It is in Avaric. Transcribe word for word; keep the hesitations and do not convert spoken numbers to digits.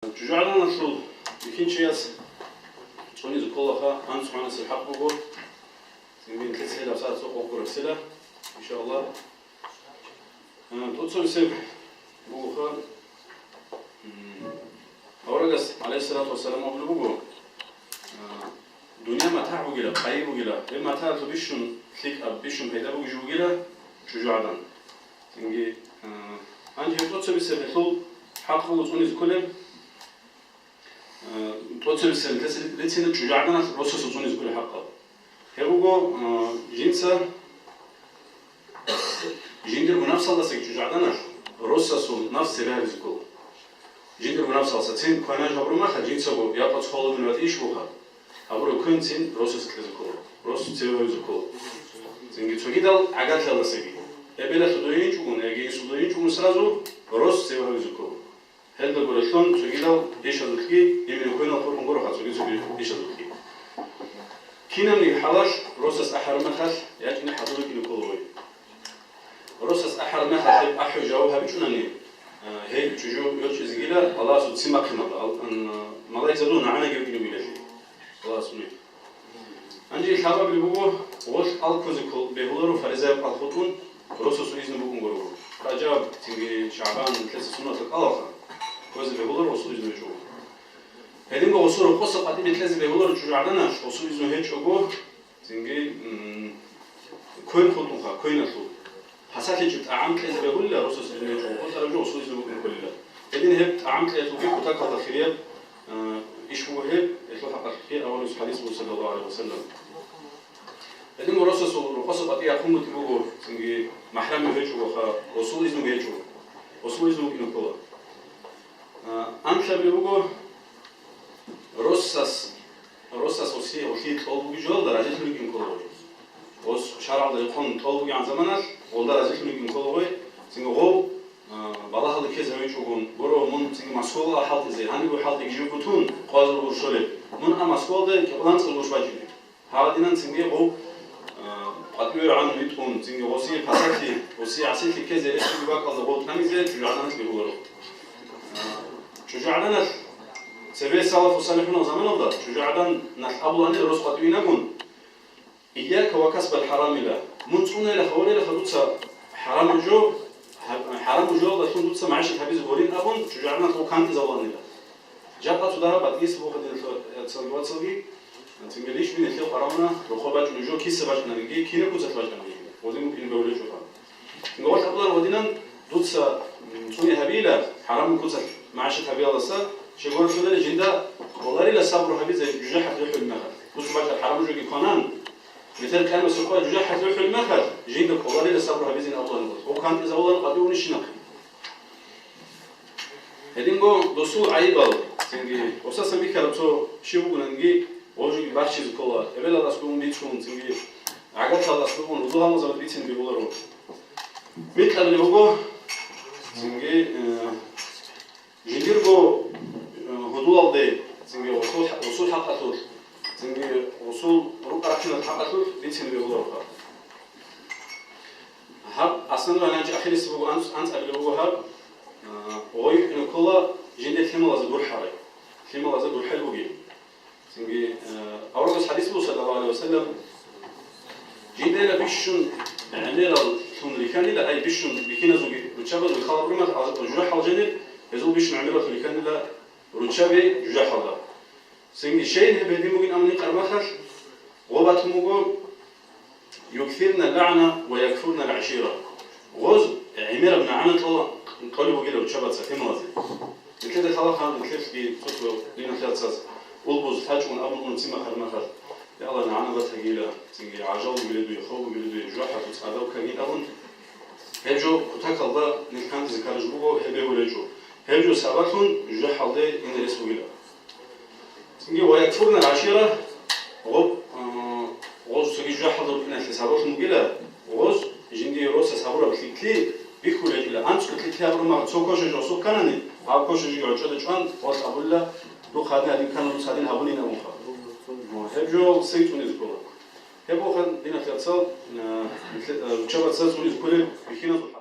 ЧӀужугӀаданалъул бихьинчияс цӀунизе кколаха анцӀгӀанасеб хӀакъ буго. Цинги нилъеца гьелаб сагӀат цо къокъ гураб села, иншааллагь. А, тӀоцебесеб бугоха, м, аварагас, гӀалайгьиссалату вассалам, абулеб буго, а, дунъя матагӀ бугила, къайи бугила, гьеб матагӀалъул бищун лъикӀаб, бищун пайда бугеб жо бугила чӀужугӀадан. Цинги, а, гьанже тӀоцебесеб гьелъул хӀакъ буго цӀунизе кколеб, а, тӀоцебесеб гьелъ рицина чӀужугӀаданалъ росасул цӀунизе кколеб хӀакъаб. Гьеб буго, а, жинца жиндирго напсалдасаги чӀужугӀаданалъ росасул напс цебе гьабизе ккола. Жиндирго напсалдасацин кванаж гьабураб махалъ жинцаго якъа цолабин ватӀищ буха, гьабураб квенцин росас кьезе ккола, рос цеве гьавизе ккола. Цинги цогидал гӀагарлъиялдасаги, эбелалъул дойинчӀогун яги инсул дойинчӀогун сразу рос цеве гьавизе ккола. Гьелда гурелъун цогидал ишазулъги, именно квенал хурхун гуроха цоги-цоги ишазулъги. Кинабниги хӀалалъ росас ахӀараб мехалъ ячӀине хӀадур рукӀине ккола гъой. Росас ахӀараб мехалъ гьеб ахӀи жаваб гьабичӀунани, а, гьей чӀужу йорчӀизегила Аллагьасул ццин бахъиналда, ал-, ан-, малаикзабазул нагӀанаги рукӀине вилалъе. Аллагьас уни. Гьанже лъабабилеб буго, гъолъ ал ккозе ккол-, бегьуларо фаризаяб ал хутӀун, росасул изну букӀун гурого. Ражаб, цинги ШагӀбан, нилъеца суннатал кӀалалха, ккозе бегьуларо гъосул изну гьечӀого. Гьединго гъосул рокъоса къватӀибе кьезе бегьуларо чӀужугӀаданалъ гъосул изну гьечӀого, цинги, м, квен хутӀунха, квеналъул. ПасалъичӀеб тӀагӀам кьезе бегьулила, росас изну гьечӀого, къотӀараб жо гъосул изну букӀун кколила. Гьедин гьеб тӀагӀам кьеялъулги кутакалда хирияб, а, иш буго гьеб, гьелъул хӀакъалъулъги аварагас хӀадис буго, саллаллагьу гӀалайгьи ва саллам. Гьедин росасул рокъоса къватӀи яхъун бутӀи буго, цинги махӀрамив гьечӀогоха, гъосул изну гьечӀо, гъосул изну букӀине ккола. А, анлъабилеб буго, росас, росас гъоси-, гъолъие кьол бугеб жоялда разилъун рукӀин ккола гъой. Гъос шаргӀалда рехъон кьол бугебгӀан заманалъ гъолда разилъун рукӀин ккола гъой, цинги гъов, а, балагьалда ккезе гьавичӀогун, гуро, мун цинги Москвала хӀалтӀизе, гьанибго хӀалтӀиги живго тун, къвазул гъурщолеб, мун а Москвалда кӀикъоялда анцӀила гъурщ бачӀине. Гьадинан цинги гъов, а, къватӀиве рагӀан витӀун, цинги гъосие пасалъи, гъосие гӀасилъи ккезе рес бугеб бакӀалда гъов тӀамизе чӀужугӀаданалъ бегьуларо. А, чӀужугӀаданалъ цебе салафу салихӀунал заманалда чӀужугӀаданалъ абулаанила рос къватӀивинагун: «Ийяка ва касбал хӀарамила». Мун цӀунайилаха, варилаха дуца хӀарамул жо, хӀа-, хӀарамул жоялдалъун дуца магӀишат гьабизе гурин абун, чӀужугӀаданалъ гъов кантӀизавулаанила. Жакъа цо дагьаб батӀияб буго диналъул яцалги вацалги, цинги лишбин нилъее къваригӀуна, рокъоб бачӀунеб жо киса бачӀунебги, кинаб куцалъ бачӀунебги, гъодин букӀине бегьулеб жо. Цинги гъолъ абулаан гъодинан, дуца, м, цӀуни гьабила, хӀарамул куцалъ магӀишат гьабиялдаса, щай гурелъул жинда кӀоларила сабру гьабизе жужахӀалъ рухӀулеб мехалъ. Дуца бачӀараб хӀарамул жоги кванан, нилъер къиямасеб къоялъ жужахӀалъ рухӀулеб мехалъ, жинда кӀоларила сабру гьабизин абулаан гъолъ. Гъов кантӀизавулаан къватӀивунищинахъе. Гьединго досул гӀайибал, цинги гъосасан бихьараб цо щиб бугониги, гъов жоги бахчизе ккола, эбелалдасго ун бицун, цинги гӀагарлъиялдасго ун, рузугьалмазабаз бицин бегьуларо. Микьабилеб буго, цинги, э, жиндирго, э, гьудулалде, цинги гъусул, гъусул хӀакъалъулъ, цинги гъусул рукъ рахъиналъ хӀакъалъулъ бицин бегьулароха. Гьаб аслан ва гьанже ахирисеб буго, анц-, анцӀабилеб буго гьаб, а, гъой ккола жинде лъималазе гурхӀарай. Лъималазе гурхӀел бугеб. Цинги, а, аварагас хӀадис буго, саллаллагьу гӀалайгьи ва саллам, жиндайила бищун гӀемераллъун рихьанила, ай, бищун бихьиназулги руччабазулги халаб румал, а, жужахӀал жанир, гьезул бищун гӀемераллъун рихьанила руччаби жужахӀалда. Цинги щайин гьеб гьедин бугин абуни къармахалъ, гъо батун буго, «Юксирна ллагӀна ва якфурна лгӀашира». Гъоз гӀемераб нагӀана кьола-, кьолеб бугила руччабаца лъималазе. Нилъеда лъалаха, нилъелъги цо-цо диналъул яцаз улбуз лъачӀун абун ун цимахъ гьармахалъ, я Аллагь, нагӀана батагила, цинги гӀажал бугила дуе, хов бугила дуе, жужахӀалъул цӀадав ккагин абун. Гьеб жо кутакалда нилъ кантӀизе ккараб жо буго, гьеб бегьулеб жо. Гьеб жо сабаблъун жужахӀалде ине рес бугила. Цинги «ва якфурна лгӀашира», гъоб, а, гъоз цоги жужахӀалда рукӀиналъе сабаблъун бугила, гъоз жиндие росас гьабураб лъикӀлъи бихьулеб гьечӀила. АнцӀго лъикӀлъи гьабураб мехалъ цо коча жо осул кканани, гьаб коча жоги гӀочӀода чӀван, гъолъ абулила, духъ гьадин-гьадин ккана, дуца гьадин гьабунин абунха. Гьеб жо цин цӀунизе ккола. Гьеб буго, диналъул яцал, а, нилъе-, а, руччабаца цӀунизе кколеб бихьиназул хӀакъ.